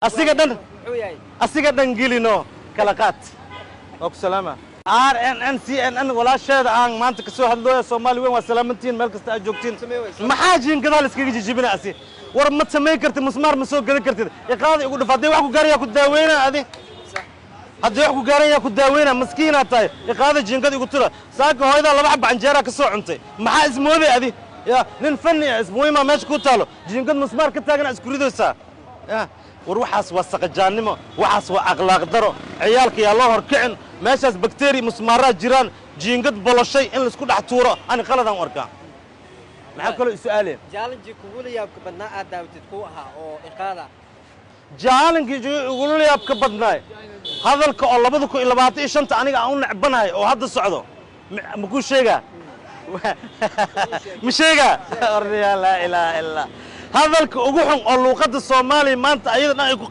Asiga dhan Muxuu yahay? Asiga dhan gelino kala qaad. Waa ku salaama. RNN CNN walaasheeda aan maanta kasoo hadlooya. Soomaali weyn waa salaamantihiin meel kasta aad joogtiin. Samee wayso. Maxaa jiingadaha la iskaga jijibina asi? War ma samayn kartid, musmaar ma soo gadan kartid. Iqaada igu dhuf. Haddii wax ku gaarayaa ku daaweyna adi. Haddii wax ku gaarayaa ku daaweyna. Maskiinaad tahay. Iqaada jiingada igu tura. Saaka hooyadaa laba xaba canjeeraa ka soo cuntay. Maxaa ismooday adi? Ya nin fanni ah ismuhiima meesha ku taalo, jiingad musmaar ka taagana isku ridaysaa. Ya war, waxaas waa saqajaannimo, waxaas waa akhlaaq daro. Ciyaalka yaa loo horkicin meeshaas. Bakteeri musmaaraa jiraan, jiingad boloshay in laisku dhex tuuro ani qaladaan u arkaa. Maxaa kaloo isu'aaleen? Challenge kugula yaabka badnaa aad daawatid kuu ahaa oo iqaada? Challenge-kii igula yaabka badnaay, hadalka oo 2025 aniga aan u necbanahay oo hadda socdo, makuu sheegaa? Ma sheegaa? Ordayaa, laa ilaaha illaa. Hadalka ugu xun oo luuqadda Soomaaliya maanta ayada dhan ay ku